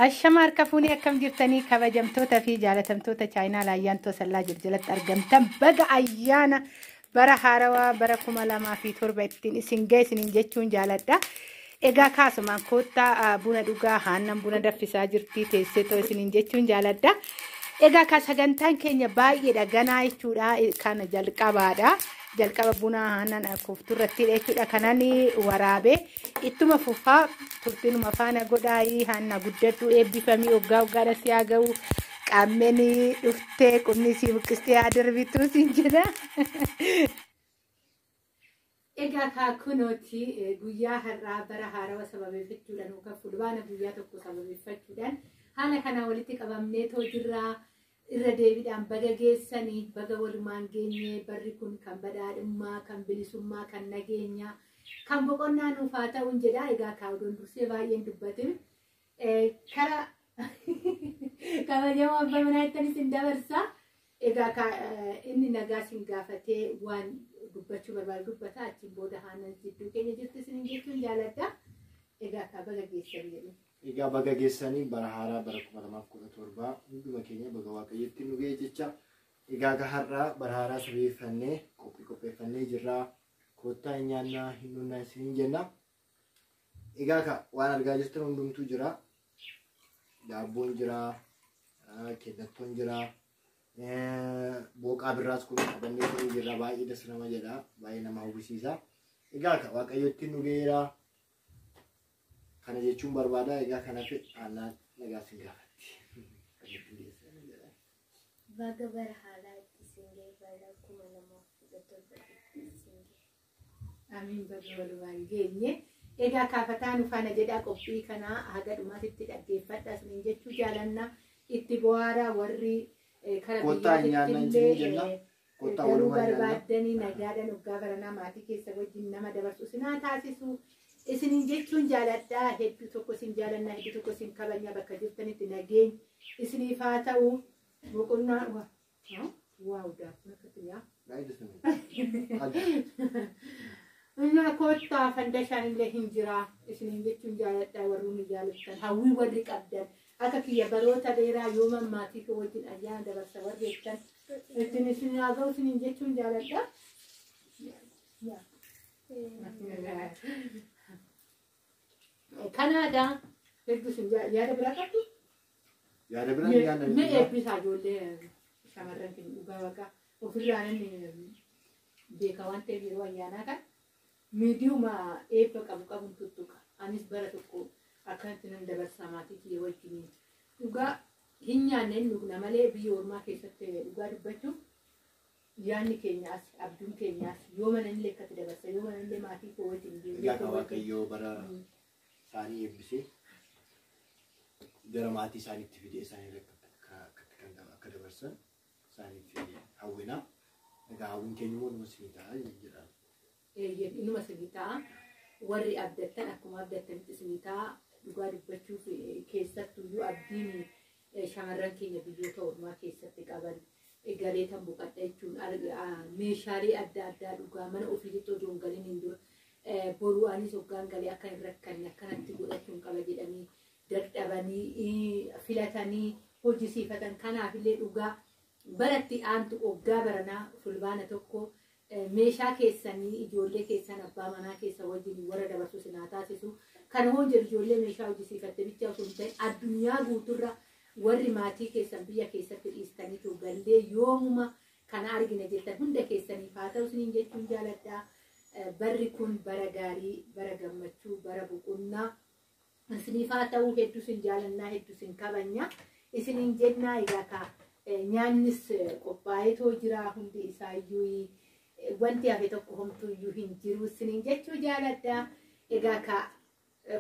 Ashama harka fuunee akkam jirtanii kabajamtoota fi jaalatamtoota chaayinaa Laayyaantoo Sallaa jalatti argamtan baga ayyaana bara haarawaa bara 2007 ittiin isin ga'e isiniin jechuun jaaladha. Egaa kaasumaan koottaa buna dhugaa haannan buna daffisaa jirtii teessee too isiniin jechuun jaaladha. Egaa ka sagantaan keenya baay'eedha ganaa jechuudha kana jalqabaadha. Jalqaba buna aannan kuufturratti jechuudha. Kanan waraabee ittuma fufaa turtiinuma faana godhaayii haanna guddadhu eebbifamii hoggaa hoggaadha si haa ga'u qaammeen dhuftee qubni si buqqistee haa darbituu siin jedha. Egaa kaa kunooti guyyaa har'aa bara haarawa sababeeffachuudhaan yookaan fulbaana guyyaa tokko sababeeffachuudhaan haala kanaan walitti qabamnee too jirraa. Irra deebiidhaan baga geessanii baga walumaan geenyee barri kun kan badhaadhummaa kan bilisummaa kan nageenyaa kan boqonnaa nuuf haa ta'uun jedha. Egaa kaa odoon dursee baay'een dubbatin kara kabajamoo abbaa manaa jettan isin dabarsa. Egaa kaa inni nagaa isin gaafatee waan dubbachuu barbaadu dubbata achiin booda haanan jidduu keenya jirti isin jechuun jaaladha. Egaa kaa baga geessan jedhu. Egaa baga geessanii bara haaraa bara 2017 hunduma keenya baga waaqayyotti nu ga'e jecha. Egaa har'aa bara haaraa sababeeffannee qophii qopheeffannee jirra. Koottaa hin nyaannaa hin dhugnaa isiniin jenna. Egaa ka waan argaa jirtan hundumtuu jira. Daabboon jira, kennattoon jira, booqaa birraas kun qabannee kun jira. Baay'ee das nama jedha, baay'ee nama hawwisiisa. Egaa ka waaqayyotti nu ga'eera. Kana jechuun barbaada. Egaa kanaaf aannan nagaa isin gaafatti. Baga bara haaraa itti isin ga'e bara 2017 itti isin ga'e. Amiin baga walumaan geenye. Egaa kaafataa nu faana jedhaa qophii kanaa haga dhumaatitti dhaggeeffadha isiniin jechuu jaalanna. Itti bohaaraa warri kara Koottaa hin nyaanna biyyaatitti isiniin jenna. illee Koottaa garuu walumaan nyaanna. barbaaddanii nagaadhaan waggaa baranaa maatii keessa wajjin nama dabarsu isinaa taasisu. Isiniin jechuun jaaladhaa hedduu tokko isin jaalannaa hedduu tokko isin kabajna bakka jirtanitti nageenya isiniif haa ta'u boqonnaa waaw daakuu akkatti yaa. Baay'ee das nama jedha. Innaa koottaa fandashaan illee hin jira isiniin jechuun jaaladhaa warri nu jaalattan hawwii warri qabdan akka kiyya baroota dheeraa yoo maatii koo wajjin ayyaana dabarsa warri jettan ittiin isin haa ga'u isiniin jechuun jaaladhaa. Kanaadha hedduu isin yaada biraa qabdu? Yaada biraa hin nyaanna. Mee eebbisaa ijoollee shamarran keenya dhugaa waaqaa ofirraa namni beeka waan ta'eef yeroo ayyaanaa kan miidiyuma eebba qabu qabuun tuttuqa. Anis bara tokko akkanatti nan dabarsa maatii kiyya wajjiniin. Dhugaa hin nyaanne hin dhugna malee biyya ormaa keessatti dhugaa dubbachuuf yaadni keenyaas abjuun keenyaas yoo mana illee akkatti dabarsa yoo mana illee maatii koo wajjin Egaa ijoollee ka koo wajjin. waaqayyoo bara isaanii eebbisee gara maatii isaaniitti fidee isaanii akka dabarsan isaaniif hawwina. Egaa hawwiin keenya immoo numa isinii ta'a jedha. Inuma isinii ta'a. Warri abdattan akkuma abdattanitti isinii ta'a. Dhugaa dubbachuuf keessattuyyuu abdiin shamarran keenya biyyoota ormaa keessatti qaban galee tan boqadha jechuun meeshaalee adda addaa dhugaa mana ofiitti odoo hin galin hin dura boruu anis hoggaan galee akka hin rakkanne akkanatti godhachuun qaba jedhanii dadhabanii filatanii hojjisiifatan kanaafillee dhugaa baratti aantu hoggaa baranaa fulbaana tokko meeshaa keessanii ijoollee keessan abbaa manaa keessa wajjin warra dabarsu isin haa taasisu. Kana hoon jedhu ijoollee meeshaa hojjisiifatte bicha osoo hin ta'in addunyaa guuturra warri maatii keessan biyya keessatti dhiistaniitu gallee yoomuma kana argina jettan hunda keessaniif haa ta'u isiniin jechuun jaaladha. Barri kun bara gaarii, bara gammachuu, bara boqonnaa isiniif haa ta'u hedduu isin jaalannaa hedduu isin kabajna. Isiniin jennaa egaa ka nyaannis qophaa'eetoo jira hundi isaayyuu wanti hafe tokko homtuuyyuu hin jiru isiniin jechuu jaaladha. Egaa ka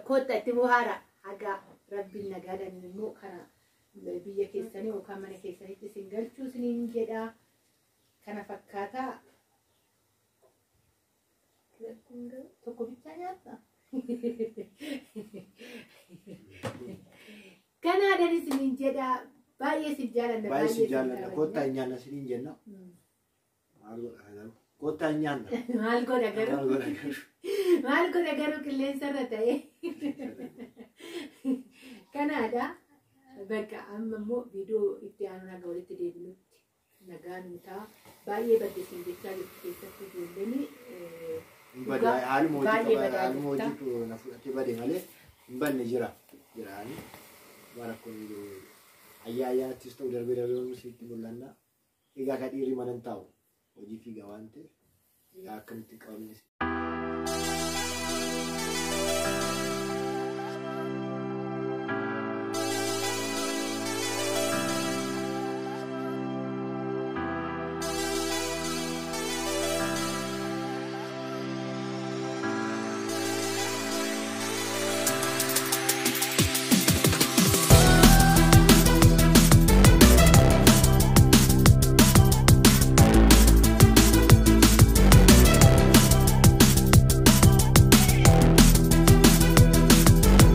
koottaa itti bohaara haga rabbiin nagaadhaan immoo kana biyya keessanii yookaan mana keessanitti isin galchuu isiniin jedha. Kana fakkaataa tokko bichaa nyaatta. Kanaadhaan isiniin jedha baay'ee isin jaalanna Baay'ee isin jaallanna. Koottaa hin nyaanna isiniin jenna. Maal godha garuu? Koottaa hin nyaanna. Maal godha garuu? Maal godha garuu? Maal godha garuu qilleensarra ta'e. Kanaadha. Bakka amma immoo viidiyoo itti aanu nagaa walitti deebinutti nagaa nuu ta'a. Baay'ee baddisiin jechaa jirtu keessatti ijoolleen Bada haaluma hojii Baay'ee qaba badaa haaluma jirta. hojiitu na fudhatee bade malee hin banne jira jiraani bara kun ayyaa ayyaattis ta'u darbee darbee sitti mul'anna. Egaa ka dhiirri mana hin taa'u hojii fiigaa waan ta'eef egaa akkamitti qabamne.